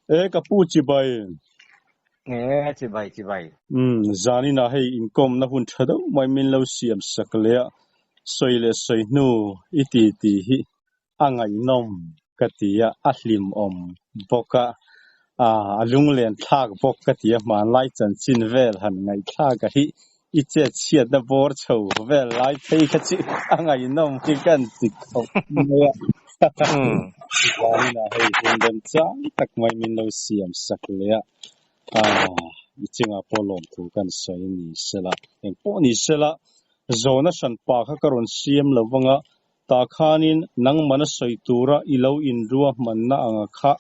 E ka pu chibai. E chibai chibai. Umm zaninah hei inkawmna hun tha deuh mai min lo siam sak leh a, sawi leh sawi hnu i ti ti hi a ngaihnawm ka ti a, a hlimawm bawk a, a lunglen thlak bawk ka ti a, hmanlai chanchin vel han ngaihthlak a hi i chet chhiatna bawr chho vel lai phei kha chu a ngaihnawm hi kan ti khawp mai a. Zaninah hei hun remchang tak mai min lo siam sak leh a, i chungah pawh lawmthu kan sawi ni sela, engpawh ni sela, zawhna hranpa kha ka rawn siam lo vanga Tah khanin nangmana sawi tura i lo inruahmanna anga kha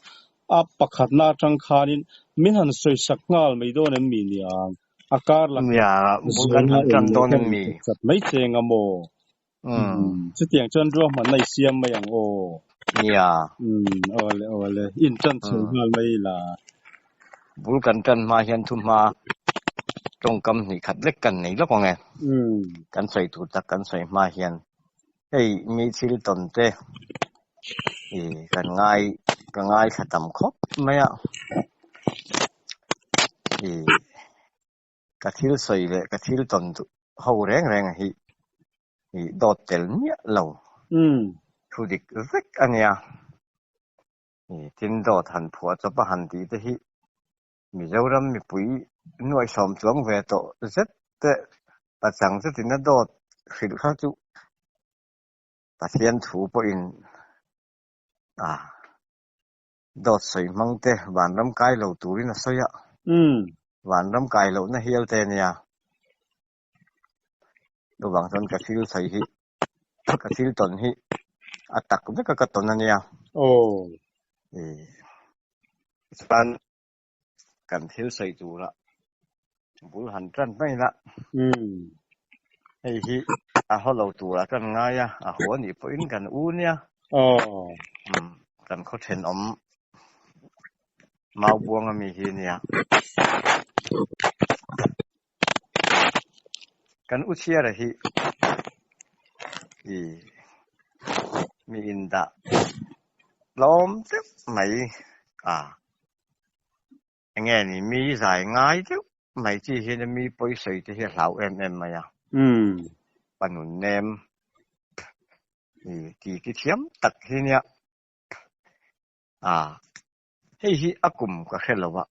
a pakhatna atang khanin min han sawisak nghal mai dawn em mi niang? A kar lakah Nia, bul kan zawhna han eng tan leh dawn ka em rawn mi? pe chat mai che anga maw? Chutiang chuan ruahmanna i siam mai ang aw. Nia. Umm, awle awle, in tan chho nghal mai la. Bul kan tan hma hian thuhma tawngkam hnih khat lek kan nei lawk ang e. Kan sawi tur tak kan sawi hma hian hei mi thil tawn te ih kan ngai ka ngaithla tam khawp mai a ih ka thil sawi leh ka thil tawn duh ho reng reng hi ih dawt tel miah lo thu dik vek a nia. Tin dawt han phuah chawp a han tih te hi Mizoram mipui nuaihsawm chuang ve tawh zet te pachang zetin a dawt hrilh kha chu Pathian thu pawhin a dawt sawi hmang te vanram kai lo turin a sawi a, vanram kai lohna hial te ania. Chuvang chuan ka thil sawi hi ka thil tawn hi a tak vek a ka tawn a nia. Aw. Chuan kan thil sawi tura bul han tan mai la. Hei hi a haw lo tura kan ngai a, a haw anih pawhin kan u nia. Aw. Kan khaw thenawm mau buang ami hi nia. Kan u chhiara hi i mi in dah tlawm deuh mai a, enge ni mi zai ngai deuh mai chi hian mi pawi sawi te hi a hlau em em mai a, pa nun nem i ti ti thiam tak hi nia a, hei hi a kum ka hre lo a.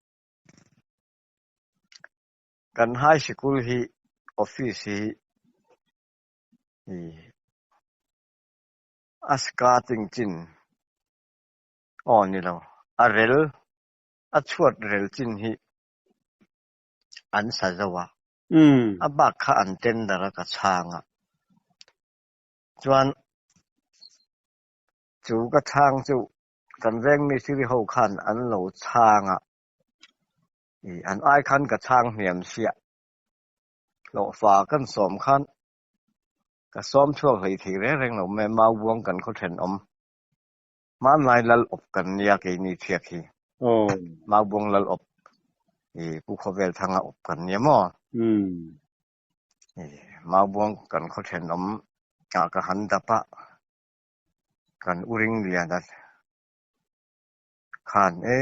Kan high sikul hi office hi a skating chin aw ni lo a rel a chhuat rel chin hi an sa zo a a bak kha an tender a ka chhang a chuan chu ka chhang chu kan veng mistiri ho khan an lo chhang a. I an ai khan ka chhang hniam siah. Hlawhfa kan sawm khan ka sawm chhuak hlei thei reng reng lo mai a, mau buang kan khaw thenawm. Hmanlai lal awp kan nia keini thiak hi. Mau buang lal awp i Pu Khawvel Thanga awp kan nia maw? I mau buang kan khaw thenawm ah ka han dap a, kan u ring lian a khan e.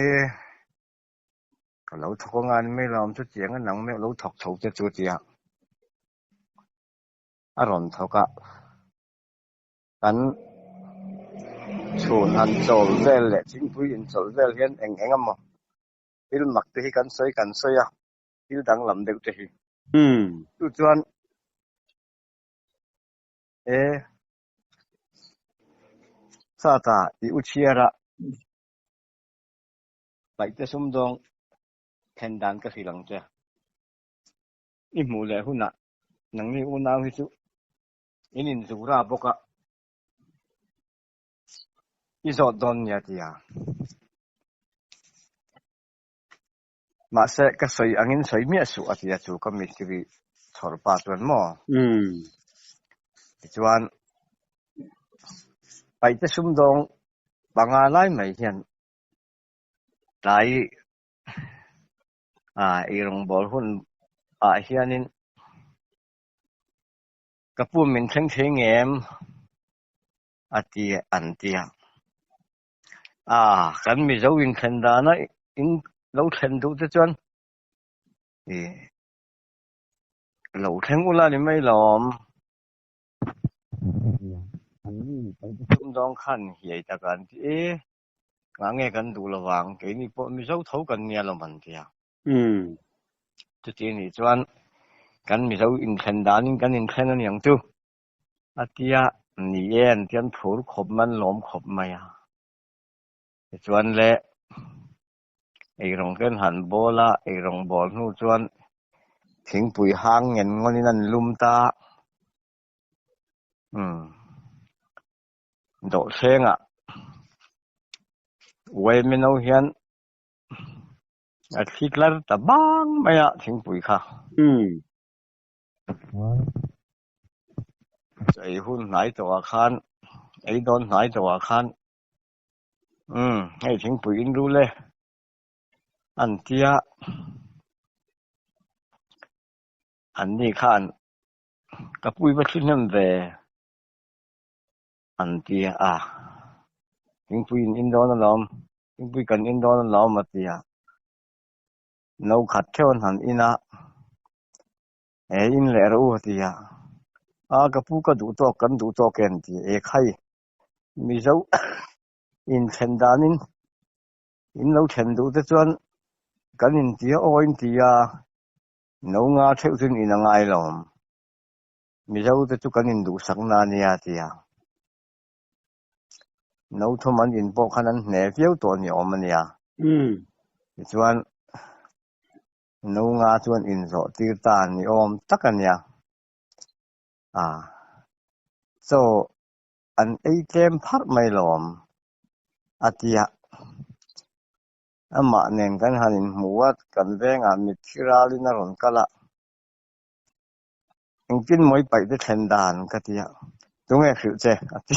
Ka lo thawk anga ni mai lo am chu chiang a nang meuh lo thawk chho te chu tia a rawn thawk a, kan chhun han chawl vel leh thingpui inchawlh vel hian eng eng emaw thil mak te hi kan sawi kan sawi a, thil danglam deuh te hi. Chu chuan e sata i u chhiar a. Paihte sumdawng thlen dan ka hrilh ang che. I hmuh leh hunah nangni unau hi chu in inzura bawk a, i zawt dawn nia ti a. Mahse ka sawi angin sawi miah suh a ti a chu ka mistiri chhawr pa chuan maw? Tichuan Paihte sumdawng panga lai mai hian Tlai ah ei rawngbâwl hun ah hianin ka pu min thleng thei ngem a ti an ti a. Ah, kan Mizo inthlen dana. In lo thlen duh te chuan i lo thleng ula ni mai lawm. Anni paite sumdawng khan hiai taka an ti e, ngah nge kan duh lovang, keini pawh Mizo tho kan nia lawm an ti a. Chuti anih chuan kan Mizo inthlen danin kan inthlen a niang chu a tia, ni e an ti an phur khawp mai an lawm khawp mai a. Tichuan le eirawng te an han bawl a, eirawng bawl hnu chuan thingpui hang ngen ngawnin an lum ta. Umm dawhthlengah uaimeno hian a thli tlar ta bang mai a thingpui kha. Ei hun hnai tawhah khan, ei dawn hnai tawhah khan Umm, hei thingpui in rul e an tia an ni khan ka pui va thli hnem ve an tia a, thingpui in in dawn alawm, thingpui kan in dawn alawm a tia, no khat theuh an han in a, he in leh rawh u a tia, a ka pu ka duh tawk kan duh tawk e an ti e khai. Mizo inthlen danin in lo thlen duh te chuan kan intia aw inti a, no nga theuh chuan in a ngai lo. Mizo te chu kan induhsak na a nia a ti a. No thum an in pawh khan an hne viau tawh ni awm a nia. Tichuan no nga chuan inzawh tir ta ni awm tak a nia. A chaw an ei tlem pharh mai lawm a ti a, amah nen kan han inhmu a, kan vengah mitthi ralin a rawn kal a, engtin mawi paih te thlen dan ka ti a, tunge hrilh che a ti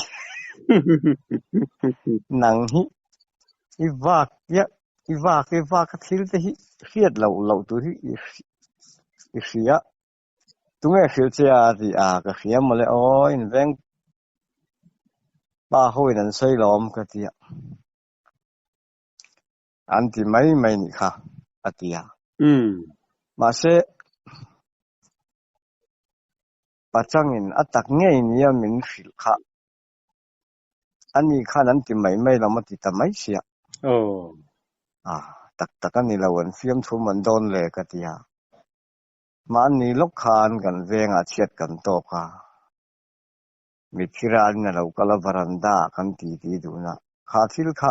nang hi i vak chiah i vak i vak a thil te hi hriat loh loh tur hi i hria. Tunge hrilh che a ti a, ka hria mawle aw inveng pa ho in an sawi lawm ka ti a, an ti mai mai nih kha a ti a. Mahse pachangin a tak ngei nia min hrilh kha ani khan an ti mai mai lo a ti ta mai sia. A tak tak a ni lo an fiamthu man dawn le ka ti a. Mahni lawk khan kan vengah chhiat kan tawk a, mitthi ralin a lo kal a varanda ah kan ti ti dun a, kha thil kha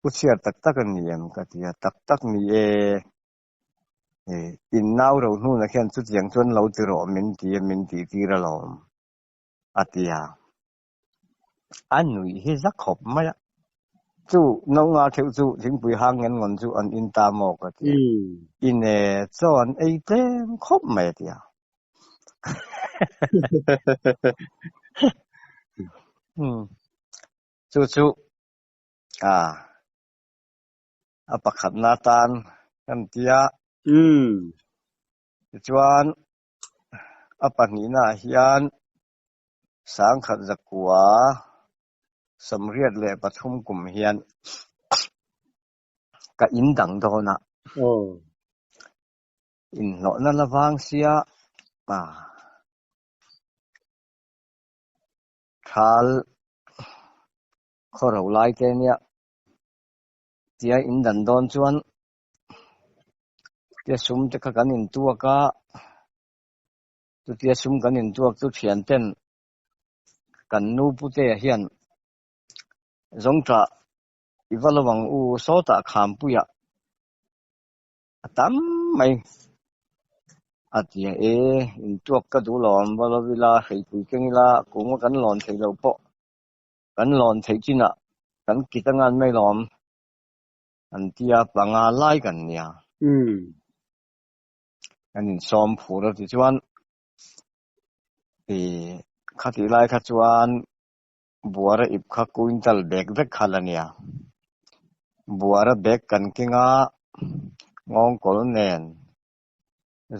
u chhiar tak tak a ni em ka ti a, tak tak ni e, e in nau ro hnunah khian chutiang chuan lo ti rawh min ti a min tih tir alawm a ti a. A nuih hi za khawp mai a, chu no nga theuh chu thingpui hang ngen ngawn chu an in ta maw ka ti a, in e chaw an ei tlem khawp mai a ti a. Chu chu a a pakhatna atan kan ti a. Tichuan a pahnihnaah hian Sangkhat zakua 83 kum hian ka in dang dawn a. Inhlawhna la vang sia thal khaw ro lai te nia tia in dan dawn chuan tia sum te kha kan intuak a. Chutia sum kan intuak chu thianten kan nu putea hian zawngṭah i va lo ang u sawtah khampuiah a tam mai a ti a, e intuak ka duh lo ang va lo ila hreipui keng ila kunga kan lawn theih loh pawh kan lawn theih chinah kan kit a ngan mai lawm an tia panga lai kan nia. Kan insawm phur a tichuan ih khatih lai kha chuan buara ip kha quintal bag vek kha la nia. Buara bag kan keng a, nghawngkawl nen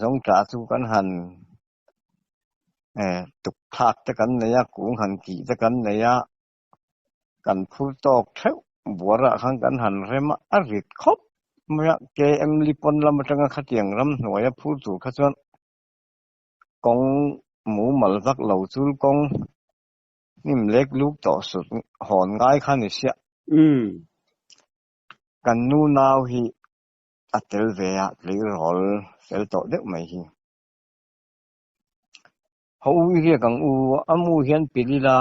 zawngṭah chu kan han eh tuk thlak te kan nei a, kung han kih te kan nei a, kan phur tawk theuh buarah khan kan han rem a, a rit khawp mai a, KM Lipon lam atanga khatiang ramhnuaia phur tur kha chuan kawng mumal vak lo chul kawng hnim lek luk tawh sut hawn ngai kha ni siah. Kan nu nau hi a tel ve a, tleirawl fel tawh deuh mai hi. Ho u i riak ang u, a mu hian pil ila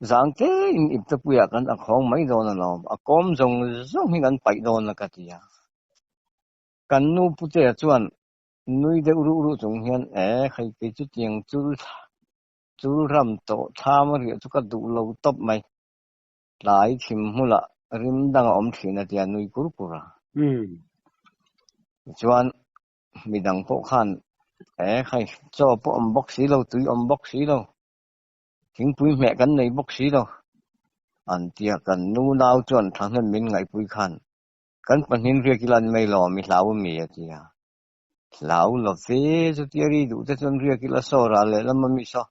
zang te in iptepuiah kan ak hawng mai dawn alawm, a kawm zawng zawng hi kan paih dawn a ka ti a. Kan nu Putea chuan nui deuh ruh ruh chung hian, E, hei kei chu tiang chul chul ram tawh thlam a riah chu ka duh lo tawp mai. Tlai thim hmulah rim dang a awm thin a tia nui kur kur a. Tichuan midang pawh khan, E, hei chaw pawh awm bawk si lo, tui awm bawk si lo, thingpui hmeh kan nei bawk si lo an tia kan nu nau chuan thahnem min ngaihpui khan Kan pahnin riak ila an mai lawm, i hlau ami? a ti a. Hlau lo ve, chutia ri duh te chuan riak ila saw ral leh lam ami saw.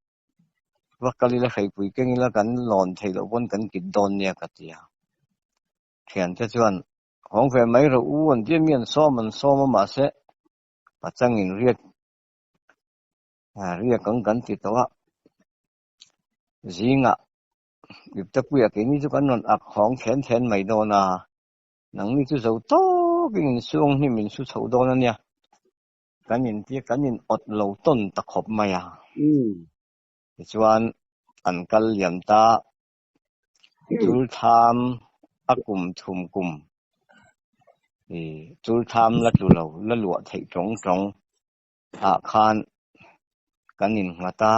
Va kal ila hreipui keng ila kan lawn theih loh pawn kan kit dawn nia ka ti a. Thiante chuan hawng ve mai rawh u an ti a, mi an sawm an sawm a mahse pachangin riak riak ang kan ti tawh a. Zingah Iptepuia keini chu kan rawn ak hawng then then mai dawn a, nangni chu zo tawkin insuang hnim insu chho dawn a nia, kan intia kan in awt lo tawn ta khawp mai a. Tichuan an kal liam ta, chul tham a kum thum kum i chul tham la tlu lo la luah theih tawng tawng ah khan kan innghat a,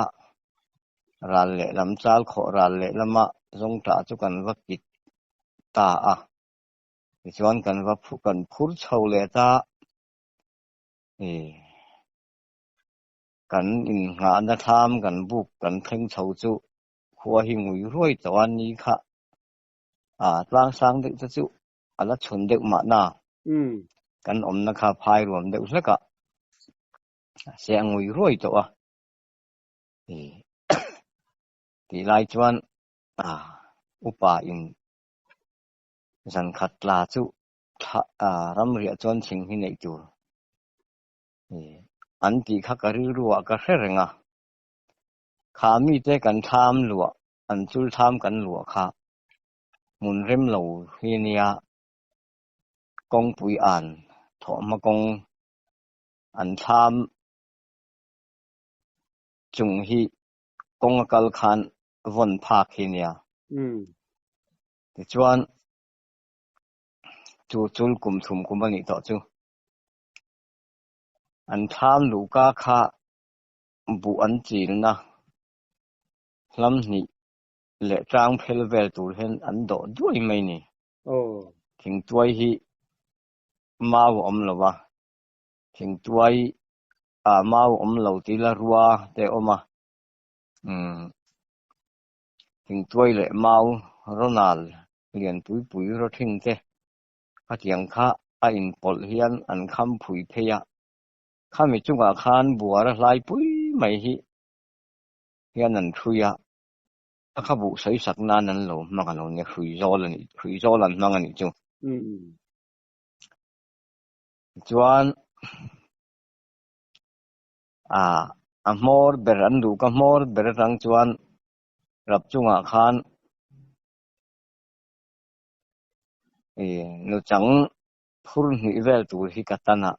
ral lehlam chal khawh ral lehlama zawngṭah chu kan va kit ta a, tichuan kan va kan phur chho leh ta, ih kan innghahna thlam kan buk kan thleng chho chu khua hi ngui ruai tawh a ni kha, ah tlang sang deuh te chu a la chhun deuh mahna kan awmna kha phai ruam deuh hlek a se a ngui ruai tawh a tih lai chuan upa in zan khat tla chu ramriah chuan thing hi neih tur an tih kha ka rilru ah ka hre reng a kha mite kan thlam luah an chul thlam kan luah kha. Hmun rem lo hi nia kawngpui an thawhhma kawng an thlam chung hi kawng a kal khan vawn phak hi nia. Tichuan chu chul kum thum kum a nih tawh chu an thlam luhka kha buh an chilna hlam hnih leh tlang phel vel tur hian an dawh duai mai ni. Thingtuai hi mau a awm lo a, thingtuai ah mau a awm lo tih ila rua te a awm a, umm thingtuai leh mau rawnal lian pui pui raw thin te khatiang kha a inpawlh hian an kham phui phei a, khami chungah khan buara hlai pui mai hi hian an hrui a. A kha buh sawi sak nan an lo hmang a lo nia, hrui zawl a nih, hrui zawl an hmang a nih chu. Tichuan ah a hmawr ber an duh ka hmawr ber atang chuan rap chungah khan ih nuchang phur hnih vel tur hi ka tan a,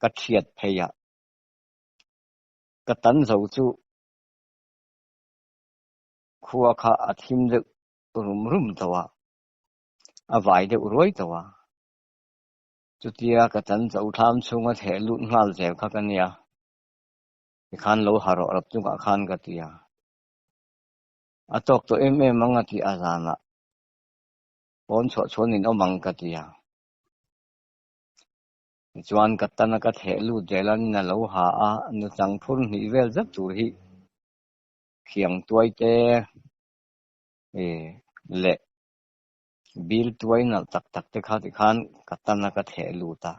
ka thiat phei a, ka tan zo chu. Khua kha a thim deuh rum rum tawh a, a vai deuh ruai tawh a. Chutia ka chan cho thlam chhunga theh lut nghal zel kha ka nia. Tikhan lo ha rawh rap chungah khan ka ti a. A tawk tawh em em ang a tih a zanah pawn chhuah chhuan in awm ang ka ti a. Tichuan ka tana ka theh lut zel a, nin a lo ha a, nuchang phur hnih vel zet tur hi khiang tuai te leh bil tuai nalh tak tak te kha tikhan ka tana ka theh lut a.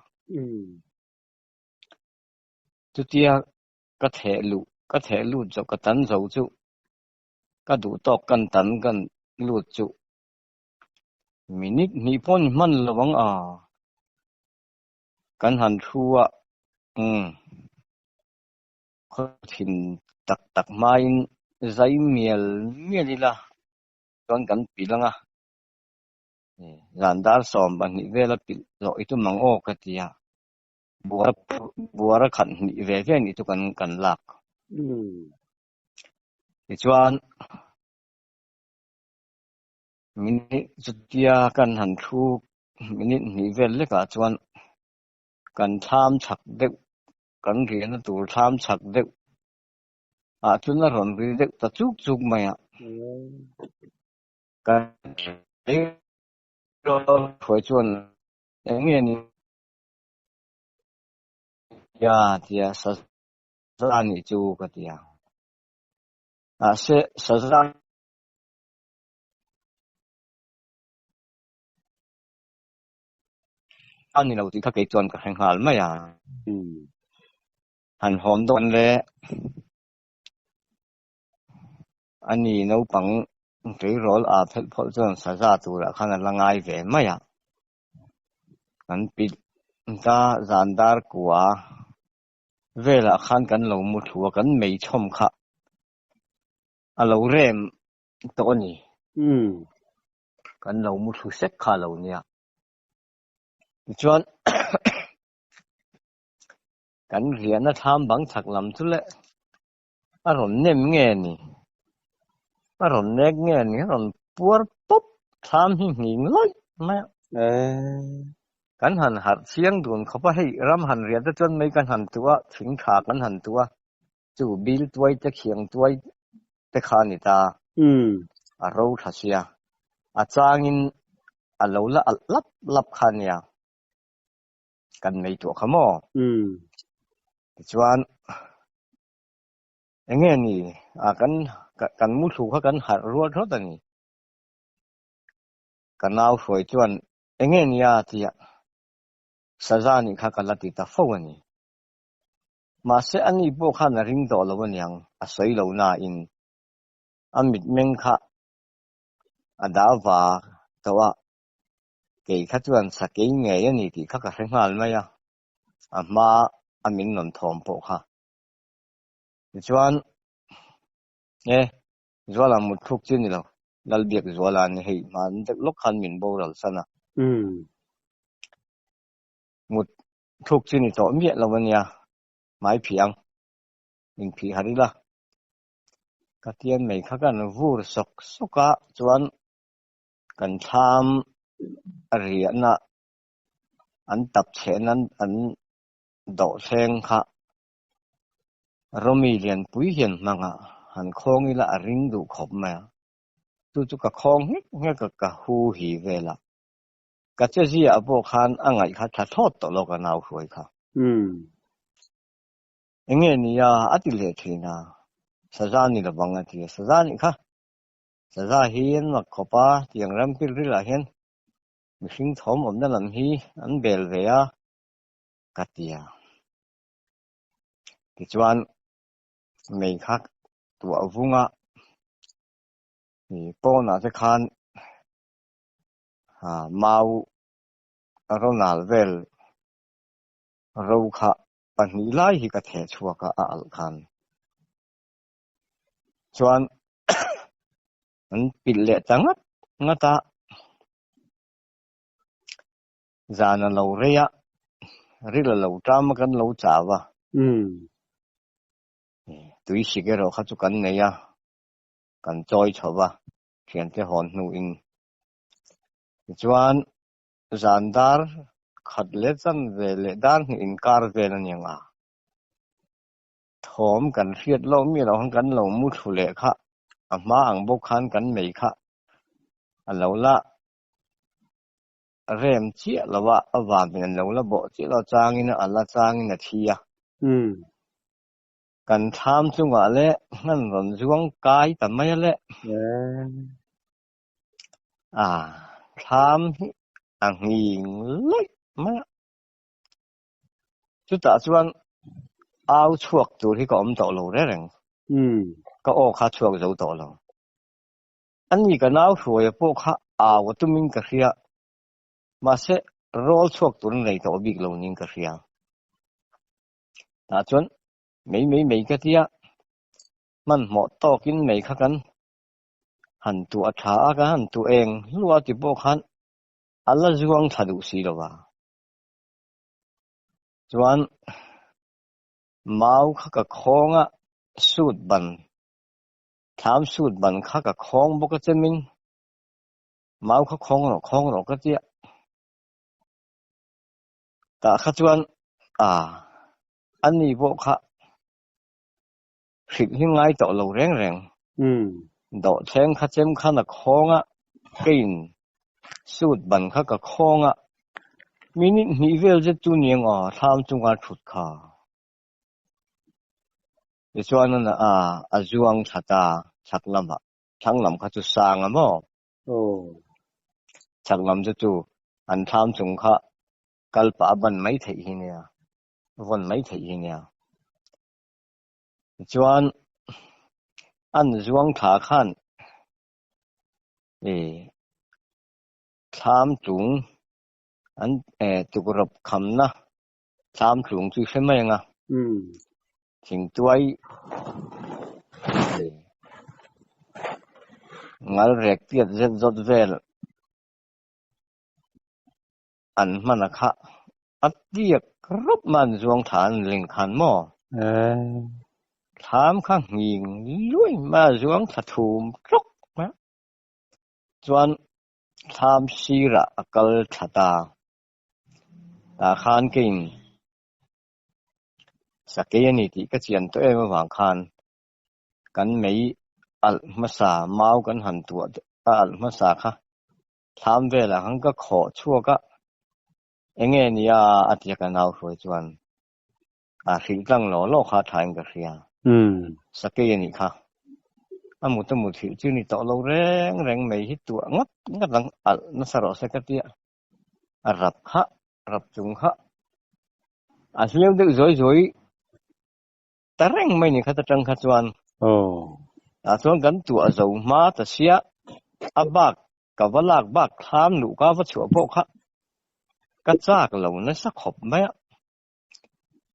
Chutia ka theh luh ka theh lut zo ka tan zo chu ka duh tawk kan tan kan lut chu. Minute hnih pawh ni hman lo ang a, kan han thu a, umm khaw thin tak tak hmain zai mial mial ila chuan kan pilh ang a, zan dar 12 vela pilh zawh i tum ang aw ka ti a, buara buara khat hnih ve ve nih chu kan kan lak. Tichuan. Minute chutia kan han thu minute hnih vel lekah chuan kan thlam chhak deuh, kan riahna tur thlam chhak deuh ah chuan a rawn ri deuh ta chuk chuk mai a. Kan hruai chuan eng nge ni a tia saza a nih chu ka ti a. Mahse saza A ni lo tih kha kei chuan ka hre nghal mai a. Han hawn dawn le. A ni naupang tleirawl a phelh phawlh chuan saza turah khan a la ngai ve mai a. Kan pilh ta zan dar kua velah khan kan lo mu thlu a, kan mei chhawm kha a lo rem tawh a ni. Kan lo mu thlu sek kha a lo nia. Tichuan kan riahna thlam bang chhak lam chu le a rawn nem nge ni, a rawn nek nge ni, a rawn puar pawp thlam hi nghing lawih mai a. Kan han harh chiang dun khawp a, hei ram han riah te chuan mei kan han tuh a, thing tha kan han tuh a, Chu bil tuai te khiang tuai te kha a ni ta. A ro tha sia. A changin a lo la alh lap lap kha a nia. Kan nei tuah kha maw? Tichuan eng nge ni a kan kan muthlu kha kan harh rual thawt a ni. Ka nau hruai chuan eng nge nia tia saza nih kha ka la ti ta fo a ni. Mahse a ni pawh khan a ring tawh lo aniang, a sawi lo nain a mitmeng kha a dah va tawh a, kei kha chuan sakei ngei a ni tih kha ka hre nghal mai a, a hma a min rawn thawm pawh kha. Tichuan, e, Zuala mut thluk chi ni lo, Lalbiak Zuala ni hei hman deuh lawk khan min boral san a. Mut Thluk chu ni tawh miah lo ania, hmai phih ang, in phih har ila. Ka tian mai kha kan vur sawk sawk a, chuan kan thlam a riahna an tap chhehna an dawh thleng kha Rawmi lianpui hian hmang a, han khawng ila a ring duh khawp mai a, chu chu ka khawng nghek nghek a, ka hu hi vel a. Ka che ziah pawh khan a ngaih kha tha thlawt tawh lo ka nau hruai kha. Enge nia a ti leh thin a, saza ni lo bang a ti a, saza nih kha saza hi an mak khawp a, tiang ram kil ril ah hian mihring thawm awmna lam hi an bel ve a ka ti a. Tichuan mei kha tuah vung a, pawnah te khan Mau Ronald vel ro kha pahnih lai hi ka theh chhuak a, a alh khan. Chuan an pilh leh ta ngat ngat a, zan a lo rei a, ril a lo ṭam a kan lo chau a. Tui sik erawh kha chu kan nei a, kan chawi chho va. Thiante hawn hnuin. Tichuan, zan dar khat leh chan ve leh dar hnih inkar vel a ni ang a. Thawm kan hriat lawk mi loh khan kan lo mu thlu leh kha, a hma ang bawk khan kan mei kha a lo la rem chiah lo a, a vamin a lo la bawh chiah lo changin a la changin a thi a. Kan thlam chungah leh hman rawn zuang kai ta mai a le. A thlam hi a nghing lawih mai a. Chutah chuan au chhuak tur hi ka awm tawh lo reng reng. Ka aw kha chhuak zo tawh lo. Ani ka nau hruaia pawh kha au a tumin ka hria. Mahse rawl chhuak tur a nei tawh bik lo niin ka hria. Tah chuan mei mei mei ka tia, hmanhmawh tawkin mei kha kan han tuah tha a, kan han tuah eng hlua ti pawh khan a la zuang tha duh si lo va. Chuan mau kha ka khawng a, sut ban, thlam sut ban kha ka khawng bawk a chemin mau kha khawng rawh khawng rawh ka tia. Tah kha chuan a ani pawh kha hrilh hi ngai tawh lo reng reng. Dawhthleng kha chem khan a khawng a, keiin suit ban kha ka khawng a, minute hnih vel zet chu niang aw thlam chunga thut kha. Tichuan a a zuang thla ta chhak lamah, thlang lam kha chu sang a maw? Chhak lam chu chu an thlam chung kha kal pah a ban mai theih hi nia, vawn mai theih hi nia. Tichuan an zuang thla khan thlam tlung an tukrawp khamna thlam tlung chu i hre mai ang a, thingtuai ngal rek tiat zet zawt vel an hman a kha a tiak rawp mai an zuang thla an ling khan maw? Thlam kha nghing luai mai a zuang thla thum tlawk mai a, chuan thlam sirah a kal thla ta. Tah khan keiin sakei a ni tih ka chian tawh em avang khan kan mei alh hmasa mau kan han tuah a alh hmasa kha thlam velah khan ka khawh chhuak a, eng nge nia a tia ka nau hruai chuan a hrilh tlang law law kha thain ka hria. Sakei a nih kha. A mut a mut hrilh chu ni tawh lo reng reng mai hi tuah ngat ngat ang alh nasa rawh se ka tia. A rap kha, rap chung kha a hliau deuh zawi zawi ta reng mai ni kha ta tang kha chuan. Tah chuan kan tuah zo hma ta sia a bak ka va lak bak thlam luh ka va chhuah pawh kha ka chak lo nasa khawp mai a.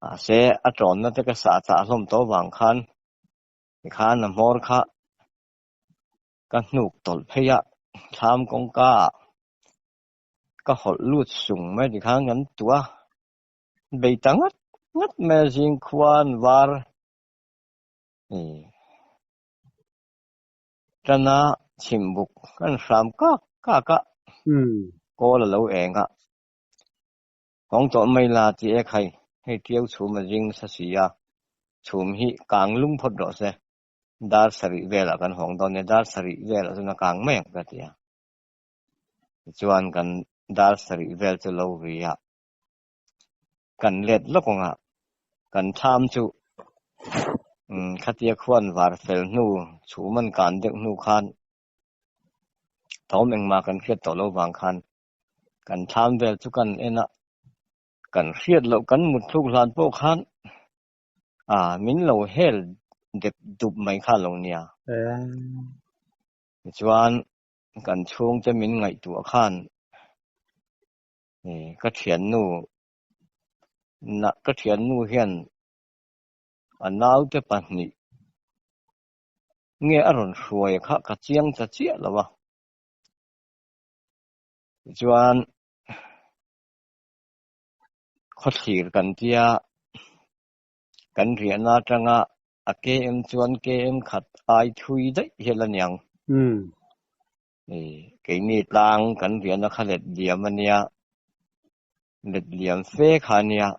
Mahse a tawnna te ka sah chah hlawm tawh vang khan tikhan a hmawr kha ka hnuk tawlh phei a, thlam kawngka ah ka hawlh lut sung mai tikhan kan tuah a, bei ta ngat ngat mai a zing khuan var Tana chhimbuk an hram kak kak a, kawl a lo eng a, hawng tawh mai la ti e khai, hei tiau chhum a zing nasa si a, chhum hi kang lum phawt rawh se, dar sarih velah kan hawng dawn nia, dar sarih velah chuan a kang mai ang ka ti a. Tichuan kan dar sarih vel chu lo ri a, kan let lawk ang a, kan thlam chu khatia khuan var fel hnu chhum an kan deuh hnu khan thawm engmah kan hriat tawh lo vang khan kan thlam vel chu kan en a, kan hriat loh kan mut thluk hlan pawh khan a min lo hel dep dup mai kha lo nia. Tichuan kan chhungte min ngaihtuah khan Ka thiannu ka thiannu hian a naute pahnih nge a rawn hruai kha ka chiang ta chiah lo a. Tichuan khawthlir kan tia kan riahna atanga a km chuan km khat ai thui daih hial a niang. Keini tlang kan riahna kha let liam a nia, let liam fe kha a nia.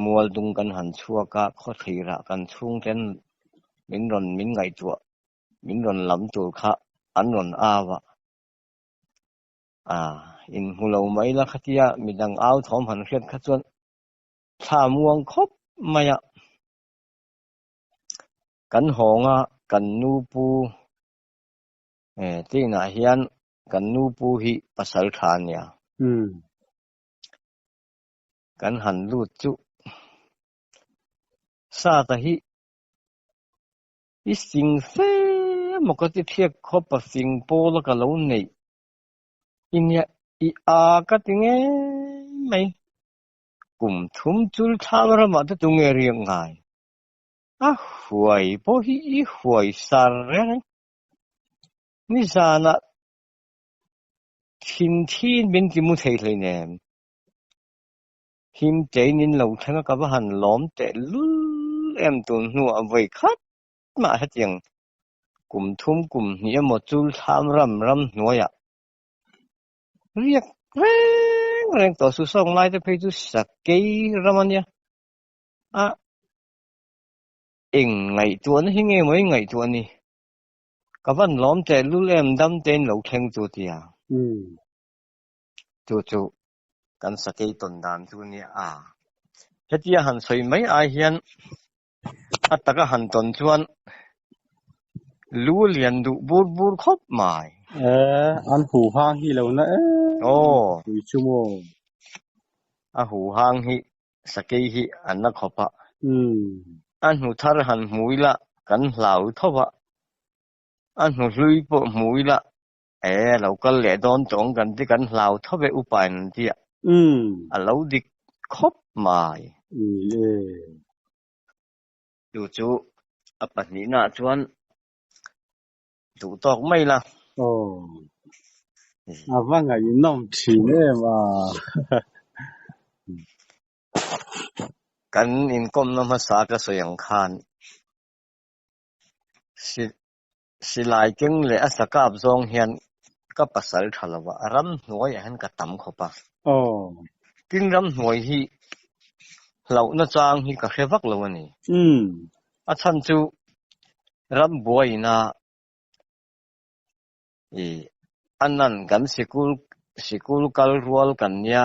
Mual dung kan han chhuak a, khawthlirah kan chhungten min rawn min ngaihtuah, min rawn lam tur kha an rawn au a. Inhmu lo mai la khatia midang au thawm han hriat kha chuan thla muang khawp mai a. Kan hawnga kan nu pu tinah hian kan nu pu hi pasal tha a nia. Kan han lut chu Sata hi i sing fe maw ka ti thiak khawp a fing pawl a ka lo neih. Inia i a ka ti ngei mai. Kum thum chul thlam ramah te tunge riak ngai? A huai pawh hi i huai sar reng reng. Nizanah thin thin min ti mu thei hleinem. Him tein in lo thleng a ka va han lawm teh lul em tun hnuah vawi khat mah hetiang kum thum kum hnih emaw chul thlam ram ram hnuaiah riak reng reng tawh su sawng lai te phei chu sakei ram a nia a eng ngaihtuahna hi nge maw i ngaihtuah ni ka van lawm teh lul em dam tein lo thleng chu tia chu chu kan sakei tawn dan chu nia a hetia han sawi mai ai hian A taka han tawn chuan lu lian duh bur bur khawp mai. E, an hu hang hi lo na em Aw. Pui chu maw? A hu hang hi sakei hi an la khawp a. A hnu thar han hmu ila kan hlau tho a. A hnu hlui pawh hmu ila e lo kal leh dawn tawng kan ti kan hlau tho e upa in an ti a. A lo dik khawp mai. Ni e. Chu chu a pahnihnaah chuan duh tawk mai la. Aw, a va ngaihnawm thin em a. Kan inkawmna hmasa ka sawi ang khan silai keng leh a sakap zawng hian ka pasal tha lo a, ramhnuaiah hian ka tam khawp a. Aw. Tin ramhnuai hi hlauhna chang hi ka hre vak lo a ni. A chhan chu rambuaina i a nan kan sikul sikul kal rual kan nia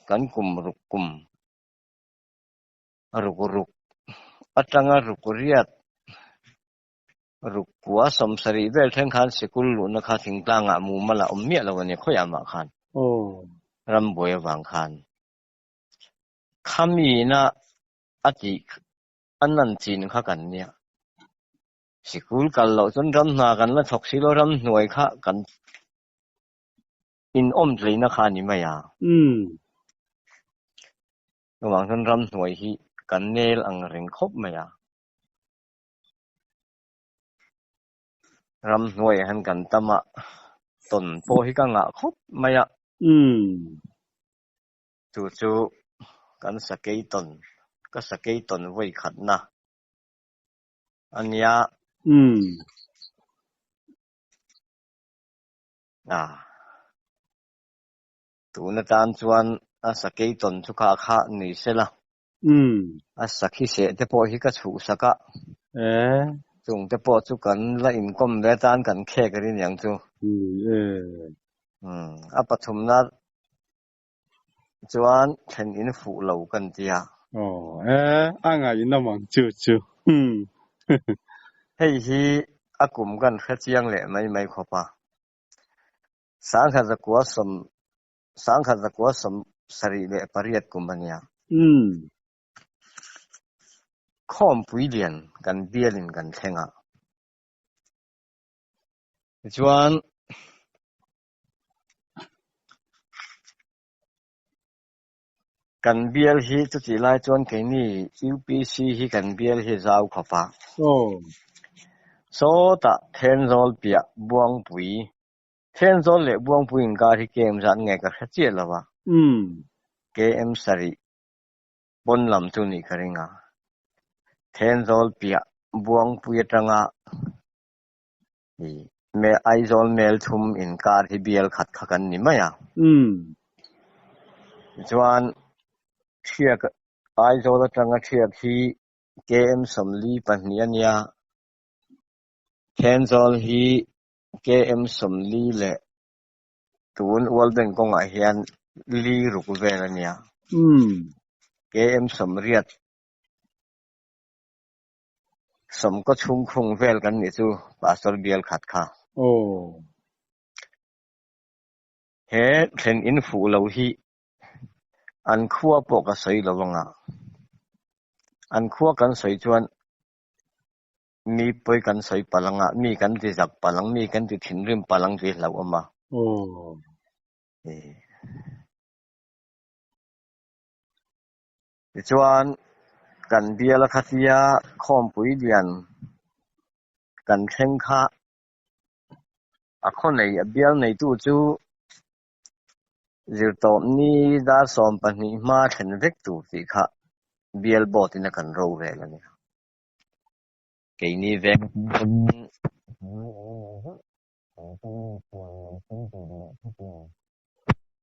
kan kum ruk kum ruk ruk atanga ruk riat Ruk kua sawmsarih vel thleng khan sikul luhna kha thingtlangah mumal a awm miah lo a ni khawiah mah khan rambuai avang khan khamiina a tih a nan chin kha kan nia. Sikul kal loh chuan ram hna kan la thawk si lo ramhnuai kha kan inawm tleina kha a ni mai a. Chuvang chuan ramhnuai hi kan nel ang reng khawp mai a. Ramhnuaiah hian kan tam a, tawn pawh hi ka ngah khawp mai a. Chu chu kan sakei tawn, ka sakei tawn vawi khatna a nia. A, tun atan chuan a sakei tawn chu kha kha ni sela. A sakhi seh te pawh hi ka chhuh sak a. Chung te pawh chu kan la inkawm ve atan kan khek a rin ang chu. A pathumna chuan thlen in fuh lo kan ti a. Aw e, a ngaihnawm ang chu chu. Hei hi a kum kan hre chiang leh mai mai khawp a. Sangkhat zakua sawm Sangkhat zakua 78 kum a nia. Khawmpui lian kan bialin kan thleng a. Tichuan, kan bial hi chutih lai chuan keini UPC hi kan bial hi zau khawp a. Sawtah Thenzawl piah Buangpui Thenzawl leh Buangpui inkar hi KM zat nge ka hre chiah lo a. KM sarih pawn lam chu nih ka ring a. Thenzawl piah Buangpui atanga i Aizawl Melthum inkar hi bial khat kha kan ni mai a. Tichuan Thiak Aizawl atanga Thiak hi KM 42 a nia. Thenzawl hi KM 40 leh tun World Bank kawngah hian li ruk vel a nia. KM 80 sawmkaw chhung khung vel kan nih chu Pastor bial khat kha. He thlen in fuh lo hi an khua pawh ka sawi lo anga. An khua kan sawi chuan Mi pawi kan sawi palh anga, mi kan ti zak palh ang, mi kan ti thinrim palh ang tih hlauh awm a. Tichuan, kan biala khatia khawmpui lian kan thleng kha a khaw nei a bial neitu chu zirtawpni dar 12 hma thlen vek tur tih kha bial board in a kan ro vel a ni. Keini veng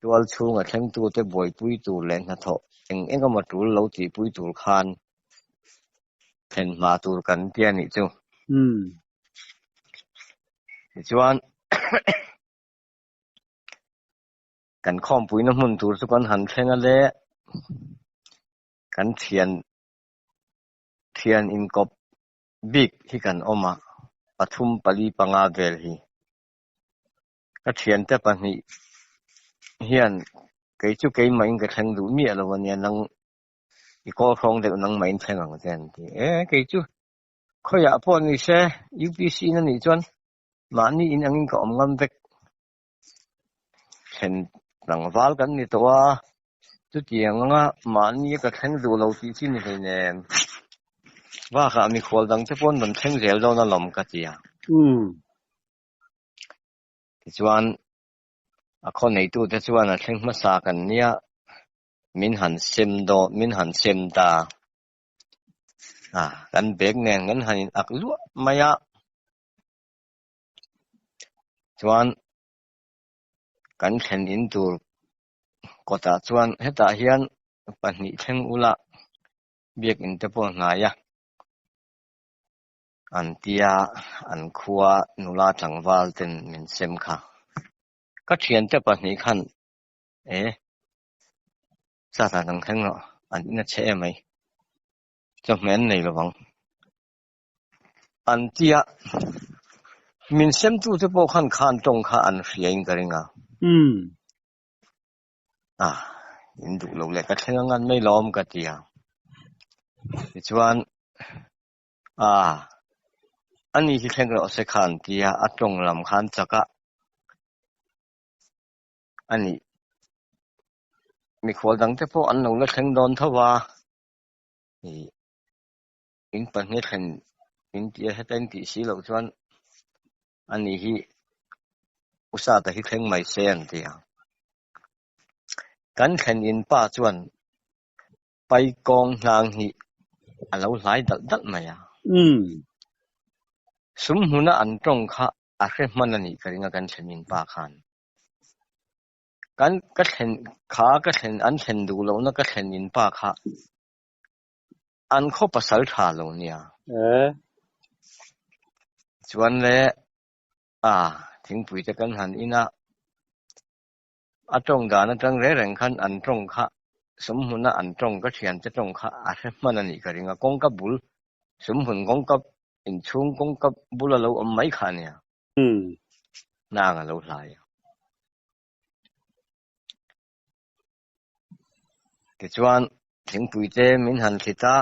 Tual chhunga thlengtute buaipui tur leh hnathawh eng eng emaw tul lo tihpui tur khan thlen hma tur kan tia nih chu. Tichuan, kan khawmpuina hmun tur chu kan han thleng a le, kan thian thian inkawp bik hi kan awm a, pathum pali panga vel hi. Ka thiante pahnih hian kei chu keimahin ka thleng duh miah lo ania, nang i kawl hrawng deuh nangmahin thleng ang che an ti. E, kei chu khawiah pawh ni se UPC in anih chuan mahni in angin ka awm ngam vek. Thlen tlangval kan ni tawh a, chutiang anga mahni ka thleng duh lo tih chi ni hleinem. Bakah mikhual dang te pawh an rawn thleng zel dawn alawm ka ti a. Tichuan a khaw neitute chuan a thleng hmasa kan nia min han sem dawn min han sem ta a, kan bag nen kan han in ak luah mai a. Chuan kan thlen in tur kawtah chuan hetah hian pahnih thleng ula biakin te pawh hnai a an tia an khua nula tlangval ten min sem kha. Ka thiante pahnih khan e zat ah kan thleng rawh an in a chhe em mai chawhmeh an nei lovang. An tia min semtute pawh khan khan tawng kha an hria in ka ring a. A, in duh lo leh ka thleng ang an mai lawm ka ti a. Tichuan, a, ani hi thleng rawh se kha an tia, a tawng lam khan chak a. Ani, mikhual dangte pawh an lo la thleng dawn tho a. Ih. In pahnih thlen in tih a heta in tih si loh chuan ani hi Usata hi thleng mai se an ti a. Kan thlen in pa chuan pai kawng hnang hi a lo hlai dalh dalh mai a. Sum hmuna an tawng kha a hre hman a nih ka ring a kan thlen in pa khan. Kan ka thlen kha ka thlen an thlen duh lohna ka thlen in pa kha An khaw pasal tha lo nia. Chuan le a thingpui te kan han in a, a tawng dan atang reng reng khan an tawng kha sumhmuna an tawng ka thiante tawng kha a hre hman a nih ka ring a, kawngka bul sumhmun kawngka inchhung kawngka bula lo awm mai kha a nia. Hnang a lo hlai a. Tichuan thingpui te min han thlit a,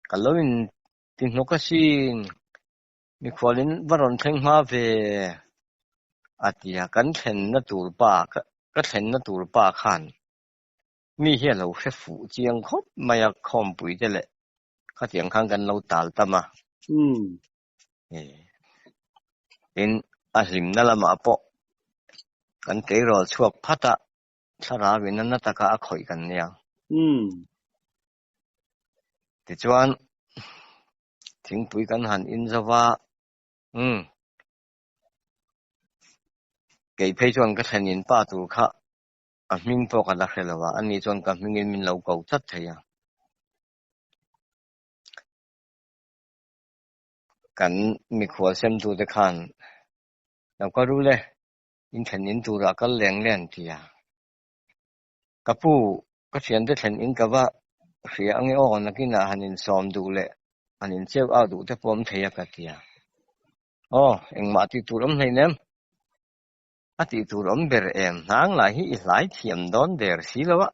ka lo in ti hnawk asin, mikhual in va rawn thleng hma ve a ti a, kan thlenna tur pa ka thlenna tur pa khan mi hi a lo hre fuh chiang khawp mai a, khawmpui te leh khatiang khan kan lo tal tam a. Tin, a hlimna lamah pawh kan tleirawl chhuak phat a, thlarau in a na taka a khawih kan nia. Tichuan, thingpui kan han in zo va, umm, kei phei chuan ka thlen in pa tur kha a hming pawh ka la hre lo a, ani chuan ka hmingin min lo ko tlat thei a. Kan mikhual semtute khan lo ka rul e, in thlen in turah kal leng leng an ti a. Ka pu, ka thiante thlen in ka va hria ange aw, nakinah han insawm duh leh han incheu au duh te pawh awm thei a ka ti a. Aw, engmah tih tur awm hleinem. A tih tur awm ber em, hnang lai hi i hlai thiam dawn der si lo a.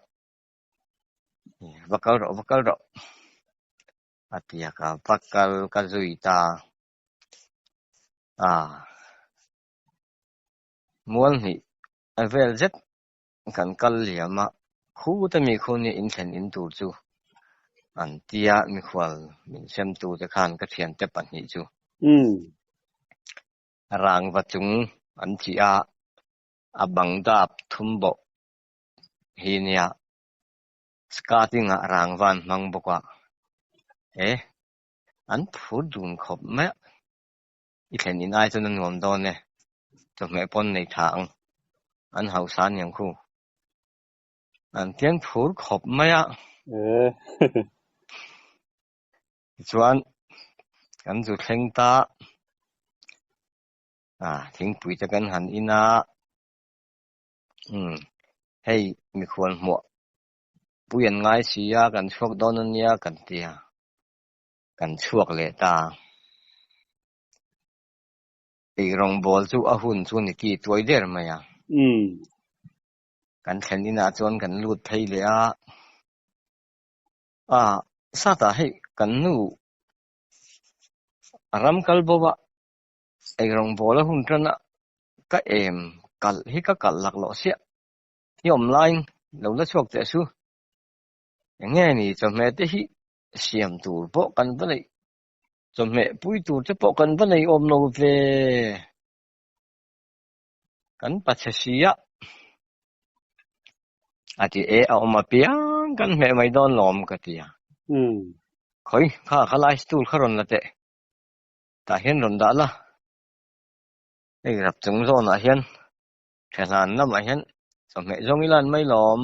Va kal rawh, va kal rawh. A ti a, ka va kal ka zui ta a. Mual hnih vel zet kan kal liam a, khuta mi khu nia in thlen in tur chu an tia mikhual min sem tu te khan ka thiante pahnih chu rangva chung an chih a, a bang dap thum bawh hi nia skating ah rangva an hmang bawk a, e an phur dun khawp mai a, i thlen in ai chuan a nuam dawn e, chawhmeh pawn nei tha ang, an hausa aniang khu. An tian phur khawp mai a. Tichuan kan zu thleng ta a, thingpui te kan han in a, umm hei mikhual hmuah pui an ngai si a, kan chhuak dawn ania kan ti a, kan chhuak leh ta. Ei rawngbawl chu a hun chu ni ki tuai der mai a. Kan thlen inah chuan kan lut phei leh a, a satah hei kan nu a ram kal bo a, ei rawngbawl a hun tan a, ka em kalh hi ka kalh laklawh siah i awm laiin lo la chhuak teh su. Eng nge ni chawhmeh te hi siam tur pawh kan va neih chawhmeh pui tur te pawh kan va nei awm lo ve. Kan pachhe si a, a ti e a awm apiang kan hmeh mai dawn lawm ka ti a. Khawi kha kha lai stool kha rawn la teh, tah hian rawn dah la, hei rap chung zawnah hian thehlan lamah hian chawhmeh zawng ila an mai lawm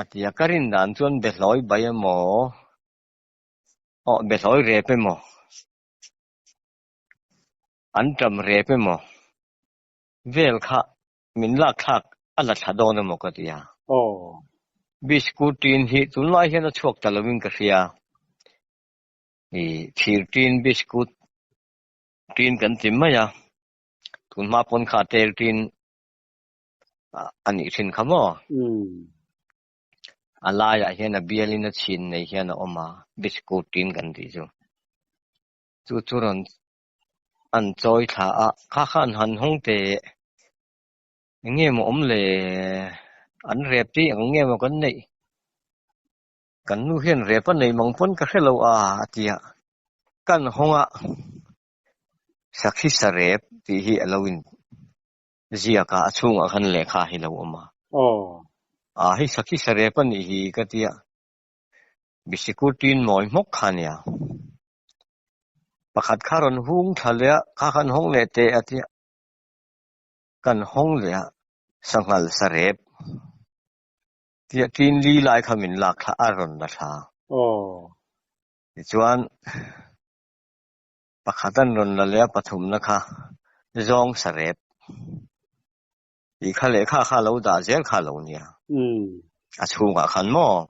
a ti a, ka rin dan chuan behlawi bai emaw aw behlawi rep emaw. An ṭam rep emaw vel kha min lak thlak a la thla dawn emaw ka ti a. Biscuit tin hi tunlai hian a chhuak ta lovin ka hria. I thir tin biscuit tin kan ti mai a, tunhma pawn kha tel tin a nih thin kha maw? A laiah hian a bialin a chhin nei hian a awm a, biscuit tin kan tih chu. Chu chu rawn an chawi thla a, kha kha an han hawng teh eng nge maw awm le, an rep tih ang nge maw kan neih, kan nu hian rep a nei mang pawn ka hre lo a a ti a, kan hawng a, sakhi sa rep tih hi a lo in ziak a, a chhungah khan lehkha hi lo awm a, a hei sakhi sa rep a nih hi ka ti a. Bisikut tin mawi hmawk kha nia. Pakhat kha rawn hung thla leh a, kha khan hawng leh teh a tia. Kan hawng leh a, sanghal sarep tia tin li lai kha min lak thla a rawn la thla. Tichuan pakhat an rawn la leh a pathumna kha zawng sarep tih kha lehkha kha lo dah zel kha lo nia. A chhungah khan maw?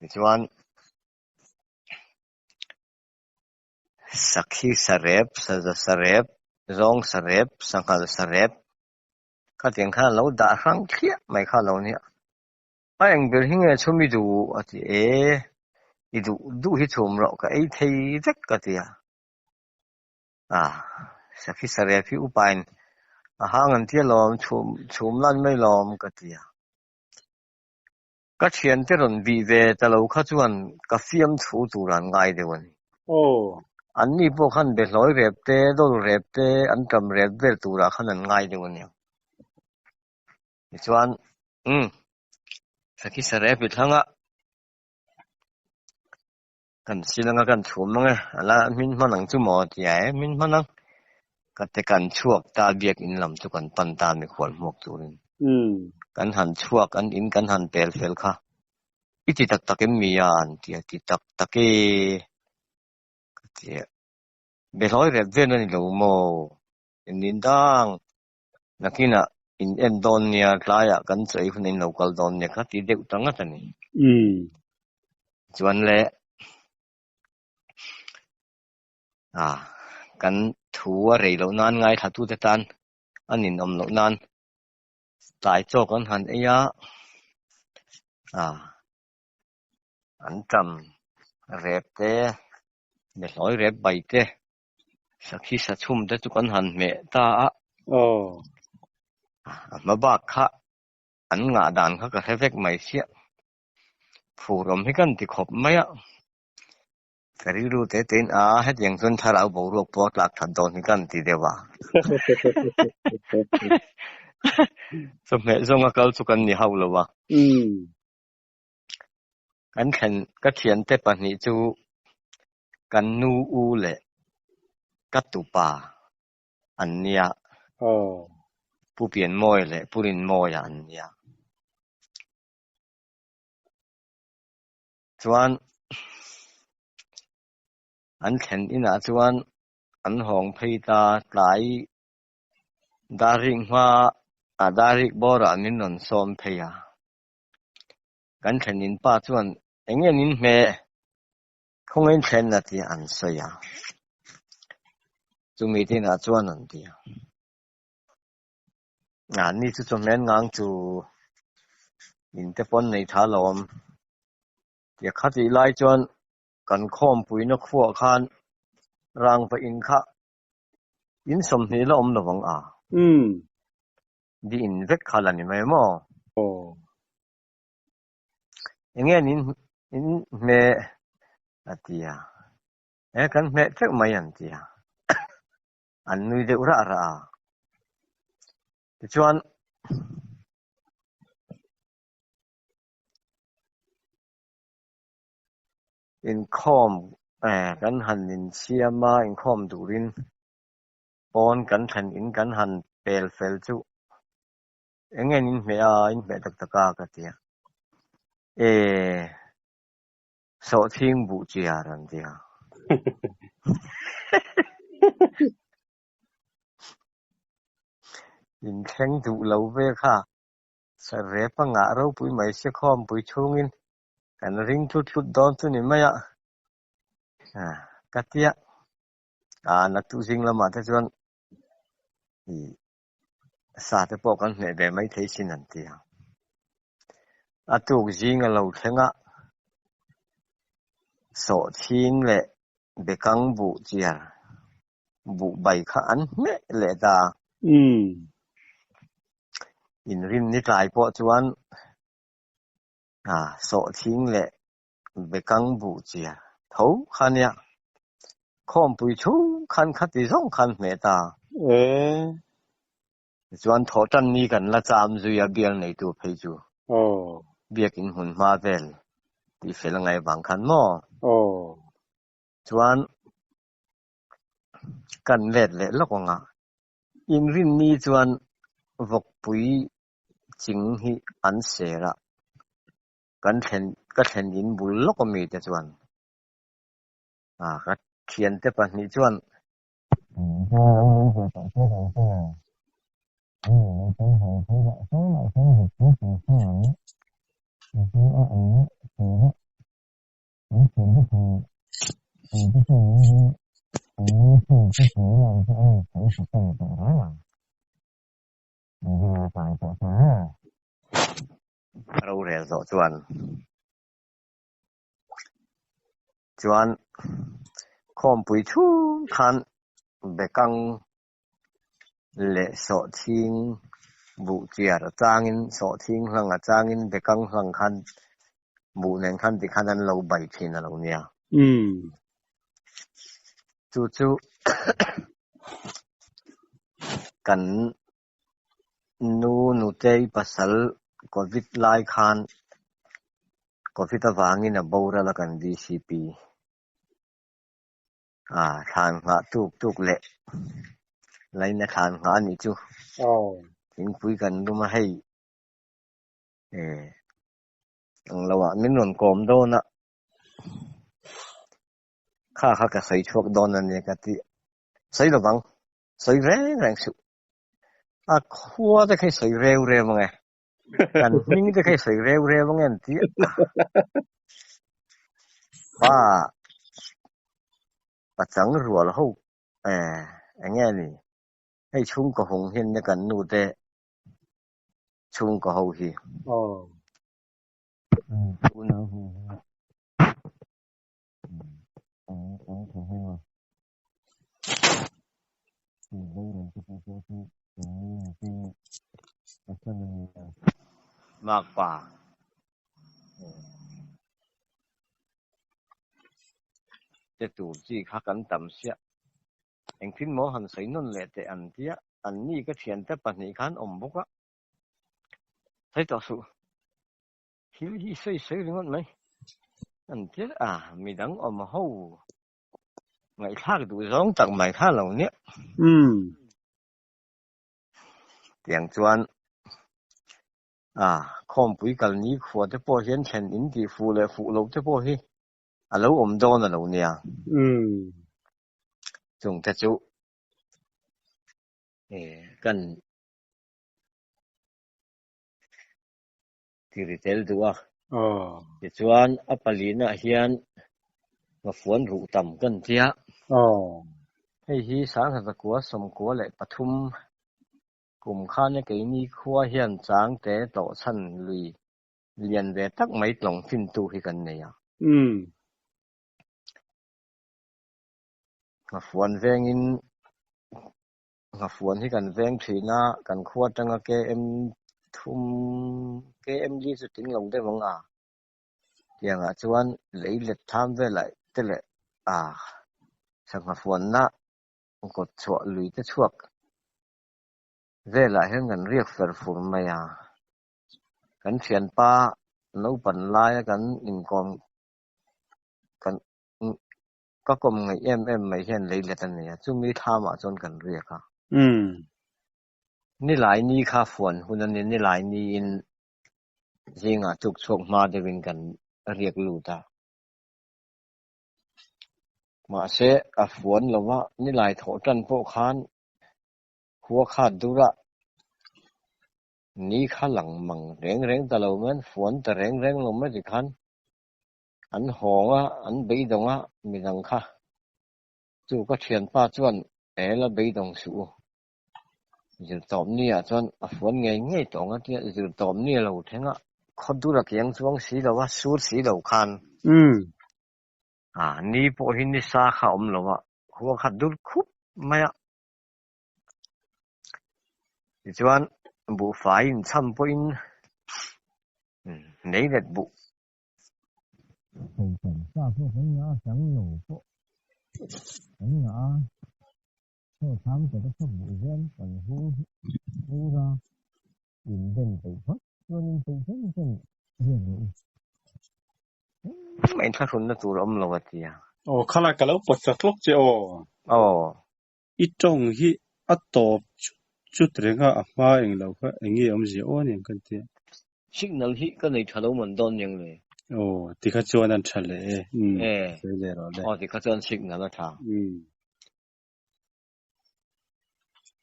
Tichuan sakhi sarep, saza sarep, zawng sarep, sanghal sarep khatiang khan lo dah hrang thliah mai kha lo nia. A eng ber hi nge chhum i duh? A ti e, i duh duh hi chhum rawh ka ei thei vek ka ti a. A, sakhi sarep hi upain a hang an tia lawm, chhum chhum lan mai lawm ka ti a. Ka thiante rawn bih ve ta lo kha chuan ka fiam thu tur an ngai deuh a ni. Anni pawh khan behlawi rep te, dawl rep te, an ṭam rep vel turah khan an ngai deuh a nia. Tichuan, umm, sakhi sarep i thlang a. Kan sil anga kan chhum ang e, a la hmin hman ang chu maw ti a e, hmin hman ang. Ka te kan chhuak ta biakin lam chu kan pan ta mikhual hmuak turin. Kan han chhuak an in kan han pel fel kha. I ti tak tak em mi a an ti a, ti tak tak e ka ti a. Behlawi rep vel a ni lo maw? Engin dang nakinah in en dawn nia tlaiah kan chawi hun in lo kal dawn nia kha ti deuh ta ngat a ni. Chuan le a kan thu a rei loh nan ngaithlatute tan a ninawm loh nan tlai chaw kan han ei a, a an ṭam rep te, behlawi rep bai te. Sakhi sa chhum te chu kan han hmeh ta a. Aw. A hma bak kha an ngah dan kha ka hre vek mai chiah. Phur awm hi kan ti khawp mai a. Ka rilru te tein a hetiang chuan thlarau boruak pawh a tlak that dawn hi kan ti deuh a. Chawhmeh zawnga kal chu kan ni hauh lo a. Kan thlen ka thiante pahnih chu kan nu u leh ka tupa an nia. Pu Pianmawia leh Pu Rinmawia an nia. Chuan an thlen inah chuan an hawng phei ta tlai dar rik hma ah dar rik bawrah min rawn sawm phei a. Kan thlen in pa chuan eng nge nin hmeh khawngaih in thlen a tia an sawi a. Chumi te inah chuan an ti a. Ni chu chawhmeh an ngang chu in te pawn nei tha lawm. Tia khatih lai chuan kan khawmpuina khuah khan rangva in kha in 20 la awm lo ang a. Di in vek kha la ni mai maw? Eng nge nin in hmeh a ti a. E kan hmeh teuh mai an ti a. An nui deuh rah rah a. Tichuan inkhawm kan han insiam a, inkhawm turin pawn kan thlen in kan han pel fel chu eng nge in hmeh a, in hmeh tak tak a ka ti a. E sawhthing buh chiar an ti a. In thleng duh lo ve kha. Sarep a ngah ropui mai se khawmpui chhungin kan ring tlut tlut dawn chu ni mai a. Ka tia a naktuk zing lamah te chuan ih sa te pawh kan hmeh ve mai thei sin an ti a. A tuk zing a lo thleng a, sawhchhing leh bekang buh chiar buh bai kha an hmeh leh ta. Inrin ni tlai pawh chuan sawhchhing leh bekang buh chiar tho kha nia. Khawmpui chhung khan khati zawng khan hmeh ta. Tichuan thawhtan ni kan la cham zui a bial neitu phei chu. Biakin hmun hma vel tih fel a ngaih vang khan maw? Chuan kan let leh lawk ang a, inrin ni chuan vawkpui ching hi an ser a, kan thlen ka thlen in bul lawk ami te chuan ka thiante pahnih chuan Rorel zawh chuan chuan khawmpui chhung khan bekang leh sawhchhing buh chiar a changin sawhchhing hlang a changin bekang hlang khan buh nen khan tikhan an lo bai thin a lo nia. Chu chu kan nu nutei pasal Covid lai khan Covid avangin a boral a kan VCP a thlan nghah tuk tuk leh laina thlan nghah a nih chu. Thingpui kan lum a hei ang lo ah min rawn kawm dawn a kha kha ka sawi chhuak dawn a nia ka ti sawi lovang sawi reng reng suh a khua te kha i sawi reu reu ang e kan hming te kha i sawi reu reu ang e an ti a pa pachang rual ho eng nge ni hei chhungkaw hung hian nia kan nu te chhungkaw ho hi. Makpa. Te tur chi kha kan tam siah. Engtin maw han sawi nawn leh teh an tia, an ni ka thiante pahnih khan awm bawk a. Sawi tawh suh. Thil hi sawi sawi ringawt mai. An tia a, midang awm ho ngaihthlak duh zawng tak mai kha lo nia. Umm. Tiang chuan a khawmpui kal ni khua te pawh hian thlen in tih fuh leh fuh loh te pawh hi a lo awm dawn a lo nia. Umm. Chung te chu kan ti ri tel duh a. Aw. Tichuan a palinah hian Ngafuan ruh tam kan tia. Aw. Hei hi Sangha zakua sawmkua leh pathum kum khana keini khua hian changte tlawhchhan lui lian ve tak mai tlawng fintu hi kan nei a. Umm. Ngafuan vengin Nghafuan hi kan veng thin a, kan khua atanga KM thum, KM li chu tling lo deuh ang a. Tiangah chuan lei let tham velah te leh a sangha fuanna kawt chhuah lui te chhuak velah hian kan riak fer fur mai a. Kan thianpa naupan laia kan inkawm kan Ka kawm ngaih em em mai hian lei let a nei a, chumi thlamah chuan kan riak a. Umm. Nilai ni kha fuan hun a ni, nilai niin zingah tuk chhuak hma deuhin kan riak lut a. Mahse, a fuan lo va, nilai thawh tan pawh khan khua khat dur a, ni kha lang mang reng reng ta lo mai, an fuan ta reng reng lo mai tikhan An hawng a, an beidawng a, midang kha. Chu ka thianpa chuan e la beidawng suh u. Zirtawpni ah chuan a fuan ngei ngei tawh ang a tia, zirtawpni a lo thleng a, khaw dur a kiang chuang si lo a, sur si lo khan. Umm. A, ni pawh hi ni sa kha a awm lo a, khua kha dur khup mai a. Tichuan, buhfai inchham pawhin nei let buh. Thei tam sa pawh kan ngah a, chang lo pawh kan ngah a, chaw thlam te ka chhawk buh zel kan hung hur a, in den peih phawt chuan in peih chen chen riak rawh u. Engmah inthlahrunna tur a awm lo a ti a. Aw khalai ka lo pawt ta tlawk che aw. Aw. I tawng hi a tawp chut chut reng a, a hma eng lo kha eng nge awmzia aw aniang kan tia. Signal hi ka nei tha lo man dawn niang le. Aw tikha chuan an tha leh e. Umm E. sawi leh rawh le. Aw tikha chuan signal a tha. Umm.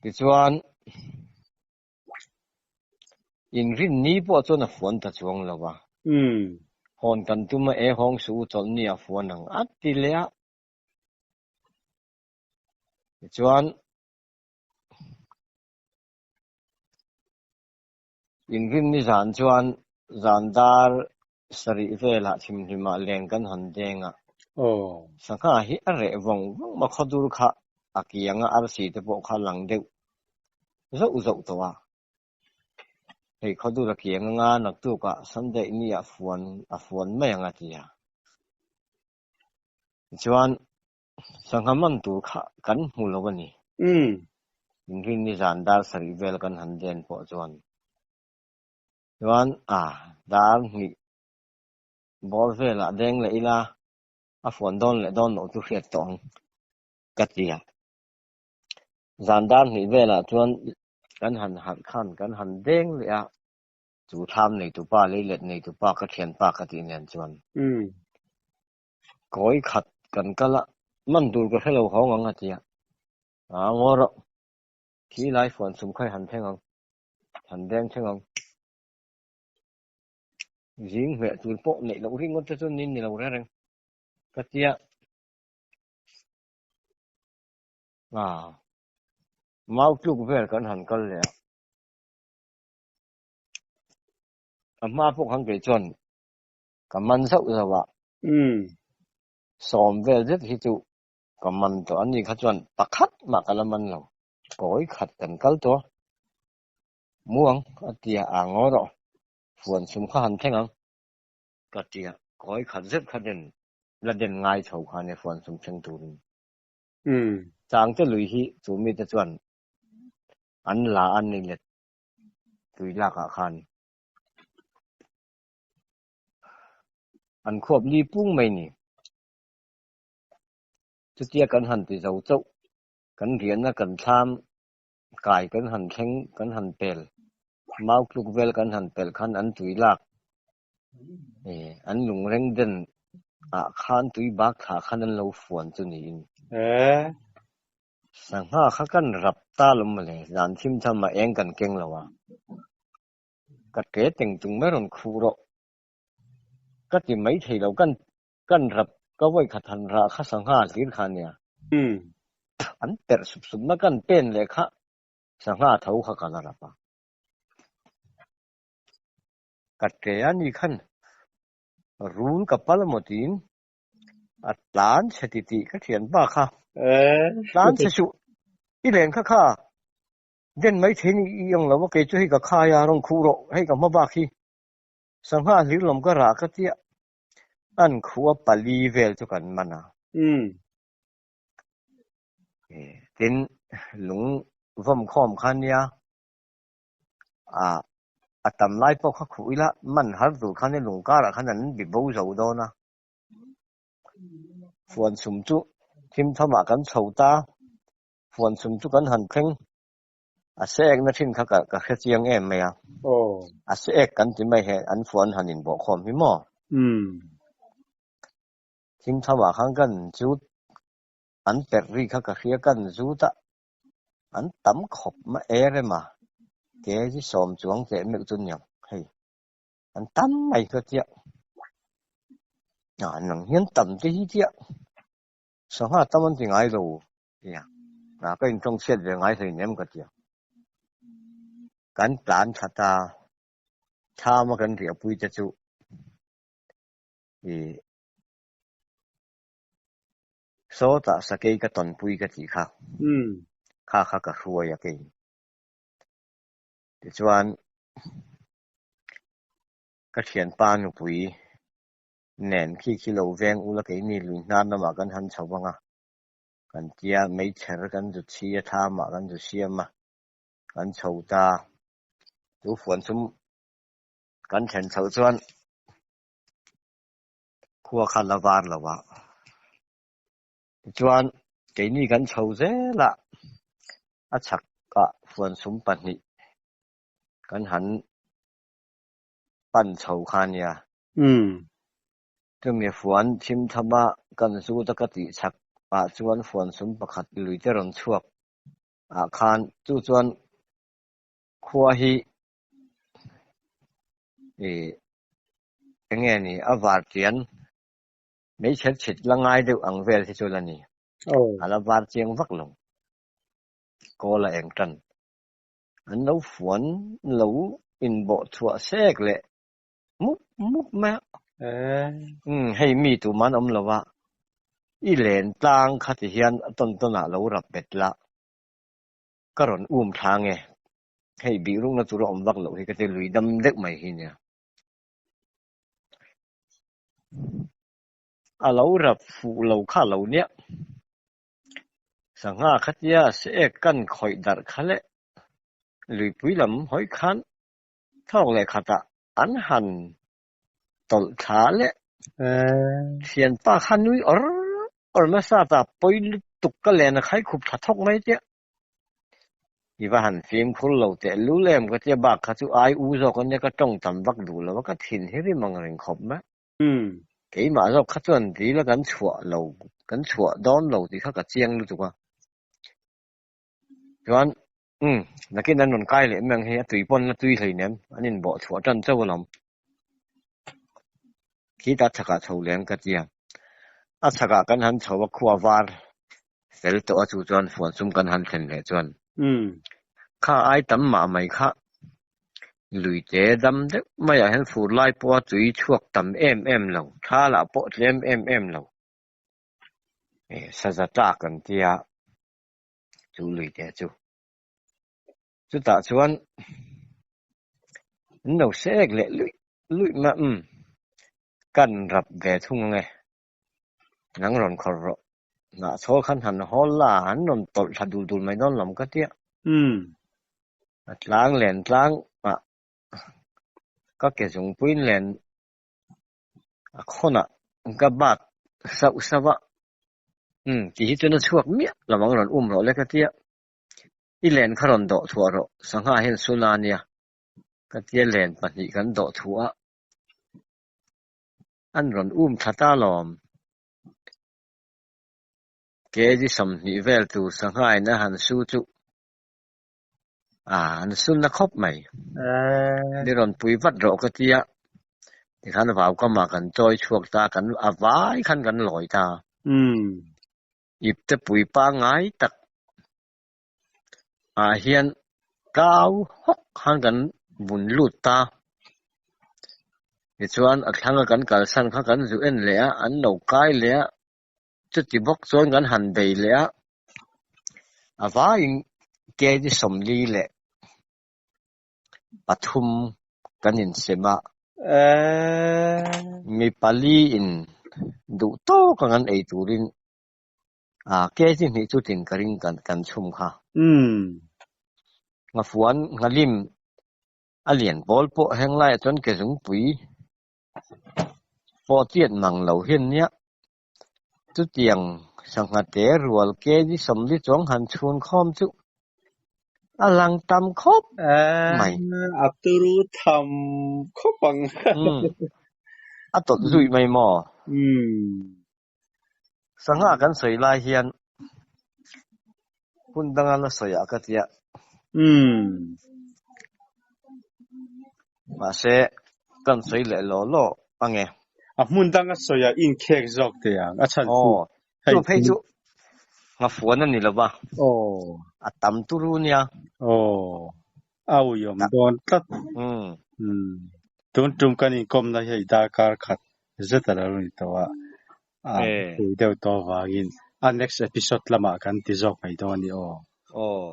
Tichuan inrinni pawh chuan a fuan ta chuang lo a. Umm. Hawn kan tum a e hawng suh u chawlhni a fuan ang a ti leh a. Tichuan inrinni zan chuan zan dar sarih velah thimhlimah leng kan han deng a. Sangha hi a reh vawng vawng a, khawdur kha a kiang a, arsi te pawh kha a lang deuh zauh zauh tawh a. Hei khawdur a kiang anga naktukah Sunday ni ah fuan a fuan mai ang a ti a. Tichuan Sangha man tur kha kan hmu lo a ni. Inrinni zan dar sarih vel kan han den pawh chuan chuan a dar hnih bawr velah deng leh ila a fuan dawn leh dawn loh chu hriat tawh ang ka ti a. Zan dar hnih velah chuan kan han harh khan kan han deng leh a, chu thlam neitupa leilet neitupa ka thianpa ka tih nen chuan. Kawi khat kan kal a, man tur ka hre lo hawng ang a ti a. Aa ngaw rawh, khi lai fuan chhum kha i han thleng ang, han deng thleng ang. Zing hmeh tur pawh neih loh ringawt te chuan nin ni lo reng reng ka ti a. Aa mau tluk vel kan han kal leh a. A hma pawh khan kei chuan Ka man zauh zauh a. Sawm vel zet hi chu ka man tawh a ni kha chuan pakhat mah ka la man lo. Kawi khat kan kal tawh a. Muang a ti a, aa ngaw rawh. Fuan sum kha han thleng ang. Ka tia, kawi khat zet kha den la den ngai chho khan e fuan sum thleng turin. Changte lui hi chu mite chuan an la a ni let tui lakah khan an khuap li pung mai ni. Chutia kan han ti zo chauh, kan riahna kan thlam kai kan han thleng kan han pel, mau tluk vel kan han pel khan an tui lak an lungreng den ah khan tui bak thlah khan an lo fuan chu niin. Sangha kha kan rap ta lo mawle, zan thim tham a eng kan keng lo a, ka tle teng tung mai rawn khuh rawh ka ti mai thei lo, kan kan rap ka vawi khat han rah kha sangha hlir kha ania. An perh sup sup na kan pen leh kha sangha tho kha ka la rap a. Ka tle a ni khan rul ka pal amaw tiin A tlan chhe ti tih ka thian pa kha. Tlan chhe suh. I len kha kha. Den mai thei ni i ang lo a kei chu hei ka khai a rawn khuh rawh hei ka hma bak hi. Sangha hlir lawm ka rah ka tia. An khuh a pali vel chu kan man a. Tin lung vawm khawm kha nia. A tam lai pawh kha khuh ila man har tur khan i lung karah khan an bi bo zo dawn a. Fuan sum chu thim thamah kan chho ta, fuan sum chu kan han thleng. A se ekna thin kha ka hre chiang em mai a. A se ek kan ti mai he an fuan han inbawh khawm hi maw? Thim thamah khan kan zut an perh ri kha ka hria kan zut a, an tam khawp mai e rem a, kg sawm chuang teh meuh chu niang hei. An tam mai ka tia. A nang hian tam te hi tia. Sangha tam an ti ngai lo tia. A ka intawng chhiat ve ngai hlei nem ka tia. Kan tlan tha ta. Thlam a kan riahpui te chu i sawtah sakei ka tawnpui ka tih kha. Kha kha ka hruai a kei. Tichuan ka thianpa nupui nen khi khi lo veng ula keini lui hnar lamah kan han chho vang a, kan tia meichher kan zu chhi a thlamah kan zu siam a, kan chho ta. Chu fuan chum kan thlen chhoh chuan khua kha la var lo a. Tichuan keini kan chho zel a, a chhakah fuansum pahnih kan han pan chho kha a nia. Chumi fuan thim thama kan zut a ka tih chhak ah chuan fuansum pakhat lui te rawn chhuak ah khan chu chuan khua hi ih eng nge ni a var tian Hmeichhe chhit la ngai deuh ang vel hi chu la ni. A la var chiang vak lo. Kawl a eng tan. An lo fuan lo inbawh chhuah sek leh mup mup mai a. Umm hei mi tumah an awm lo a, i len tlang kha ti hian a tawn tawn ah lo rap bet la, ka rawn um thla nge. Hei bihrukna tur a awm vak loh hi ka ti lui dam deuh mai hi nia. A lo rap fuh lo kha lo nia. Sangha khatia se ek kan khawih darh kha le luipui lam hawi khan thawk leh khatah an han tawlh thla leh. Thianpa kha nui awr awr nasa ta pawi lutuk ka len a khai khup tha thawk mai tia. I va han fimkhur lo teh lul em ka tia bak kha chu ai u zawk ania ka tawng tam vak duh lo a ka thin hi rim ang reng khawp mai. Keimah zawk kha chuan dil a kan chhuah lo kan chhuah dawn lo tih kha ka chiang lutuk a. Chuan umm nakin an rawn kai leh mai ang hei a tui pawn la tui hleinem an inbawh chhuah tan chauh alawm. Khitah chhakah chho leng ka tia. A chhakah kan han chho a khua var fel tawh a chu chuan fuan sum kan han thlen leh chuan kha ai tam mah mai kha lui te dam deuh maiah hian fur lai pawha tui chhuak tam em em lo, thalah pawh tlem em em lo. Saza tlak an tia chu lui te chu. Chutah chuan An lo sek leh luih luih mai a, umm kan rap ve thung ang e, nang rawn khawrh rawh, hnahchhawl khan han hawl la, an rawn tawlh thla dul dul mai dawn lawm ka tia. A tlang len tlang ah ka ke zungpuiin len a khawnah ka bat sauh sauh a, umm ti hi chuan a chhuak miah lo ang rawn um rawh le ka tia. I len kha rawn dawh thuah rawh, sangha hian suna a nia ka tia len pahnih kan dawh thuah a, an rawn um thla ta lawm. Kg 20 vel tur sangha in a han su chu ah an sunna khawp mai. Ni rawn pui vat rawh ka tia, tikhan vaukamah kan chawi chhuak ta, kan a vai khan kan lawi ta. Ipte pui pangngai tak ah hian kau hawk khan kan vun lut ta. Tichuan a thlanga kan kalsan kha kan zu en leh a, an lo kai leh a, chuti bawk chuan kan han bei leh a, a vaiin kg 43 kan insem a. Mi pali in duh tawk ang an ei turin kg 2 chu tin ka ring kan chhum kha. Nghafuan nghalim a lian pawl pawh heng laiah chuan ke zungpui pawh chiat mang lo hian nia. Chutiang sangha te rual kg 40 chuang han chhun khawm chu a lang tam khawp mai. A turu tham khawp ang. A tawt zui mai maw? Sangha kan sawi lai hian hun danga la sawi ah ka tia. Mahse kan sawi leh law law ange. A hmun danga sawi ah inkhek zawk teh ang a chhan chu. Aw, chu phei chu nghafuan a ni lo va. Aw. A tam turu nia. Aw, a uiawm dawn tlat. Tun tum kan inkawmna hi hei darkar khat zet a lo ni tawh a, a pui deuh tawh avangin a next episode lamah kan ti zawk mai dawn a ni aw. Aw.